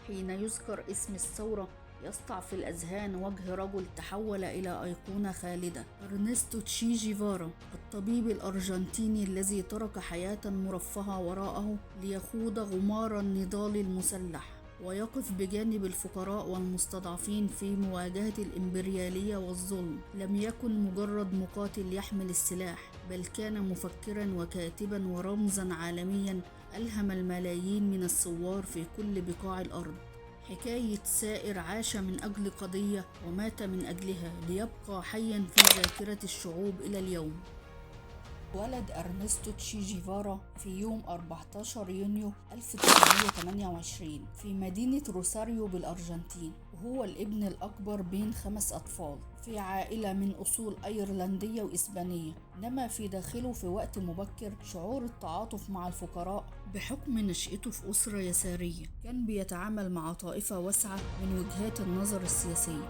حين يذكر اسم الثورة يسطع في الأذهان وجه رجل تحول إلى أيقونة خالدة، أرنستو تشي جيفارا، الطبيب الأرجنتيني الذي ترك حياة مرفهة وراءه ليخوض غمار النضال المسلح ويقف بجانب الفقراء والمستضعفين في مواجهة الإمبريالية والظلم. لم يكن مجرد مقاتل يحمل السلاح، بل كان مفكرا وكاتبا ورمزا عالميا ألهم الملايين من الثوار في كل بقاع الأرض. حكاية سائر عاش من أجل قضية ومات من أجلها ليبقى حيا في ذاكرة الشعوب إلى اليوم. ولد أرنستو تشي جيفارا في يوم 14 يونيو 1928 في مدينة روساريو بالأرجنتين، وهو الابن الأكبر بين 5 أطفال في عائلة من أصول أيرلندية وإسبانية. نما في داخله في وقت مبكر شعور التعاطف مع الفقراء بحكم نشأته في أسرة يسارية. كان بيتعامل مع طائفة واسعة من وجهات النظر السياسية،